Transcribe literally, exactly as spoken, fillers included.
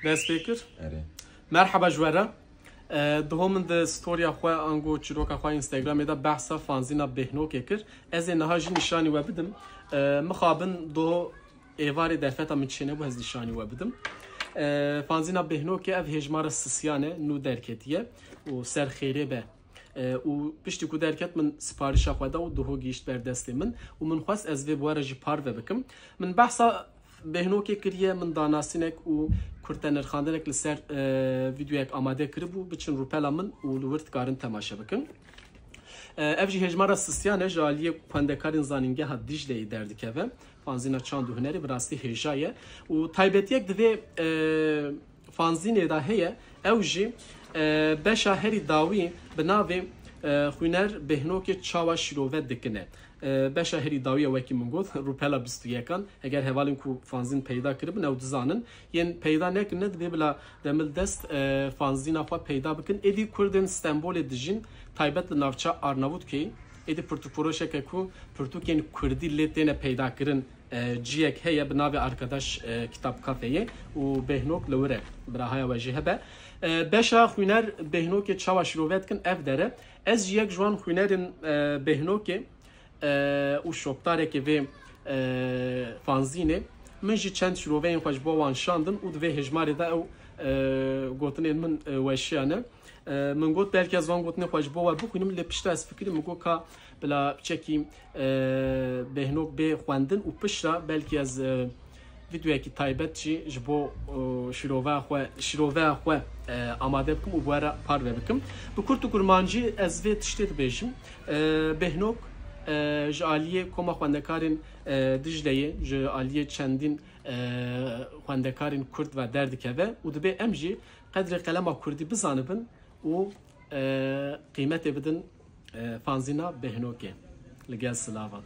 Dest pê kir. Erê. Merheba ji we re. E, Diho min di storya xwe ango çîroka xwe Instagramê de behsa fanzîna Bêhnokê kir. Ez ê niha jî nîşanî we bidim. E, mixabin diho êvarê derfeta min çênebû ez nîşanî we bidim. E, fanzîna Bêhnokê ev hêjmara sisiyan e, nû derketiye û ser xêrê be. E, û piştî ku derket min siparişa xwe da û diho gihîşt ber destê min û min xwest ez vê bi we re jî parve bikim. Min behsa Bêhnokê kiriye, min danasînek û kurtenirxandinek li ser, e, vîdeoyek amade kiribû, biçin rûpela min û li wir dikarin temaşe bikin. E, ev jî hêjmara sisiyan e, ji aliyê xwendekarên Zanîngeha Dîcleyê derdikeve. Fanzîna çand û hunerê bi rastî hêja ye. Û taybetiyek di vê, e, fanzînê de heye, ew jî, e, beşa herî dawî bi navê, e, Xwîner Bêhnokê çawa şîrove dikine. E, beşa herî dawî ye, wekî min got, rûpela bîst û yekan. Heger hevalên ku fanzîn peyda kiribin, ew dizanin. Yên peyda nekirine, divê bila demil dest, e, fanzîna xwe peyda bikin. Êdî Kurdên Stenbolê dijîn, taybet li navça Arnavutkeyê. Êdî pirtûkfiroşeke ku pirtûkên kurdî lê têne peyda kirin, e, ciyek heye bi navê Arkadaş, e, Kitap Kafeyê û Bêhnok li wir e, birahaya we jî hebe. E, beşa Xwîner Bêhnokê çawa şîrove dikin, ev dere. Ez jî yek ji wan xwînerên, e, Bêhnokê, e, û şoptarekê vê, e, fanzînê. Min jî çend şîroveyên xwe ji bo wan şandin û di vê hêjmarê de ew, e, gotinên min, e, weşiyane. E, min got, belkî ez van gotinên xwe ji bo we bixwînim, lê pişta ez fikirî min got ka bila piçekî, e, Bêhnok bê xwendin û pişta belkî ez, e, vîdeoyekî taybet jî ji bo, e, şîroveya xwe, şîroveya xwe, e, amade bikim û bi we re parve bikim. Bi kurt û kurmancî ez vê tiştê dibêjim. E, Bêhnok, e, ji aliyê Koma Xwendekarên, e, Dicleyê, ji aliyê çendîn, e, xwendekarên Kurd ve derdikeve û dibê em jî qedrê qelema Kurdî bizanibin û, e, qîmetê bidin, e, fanzîna Bêhnokê. Li gel silavan.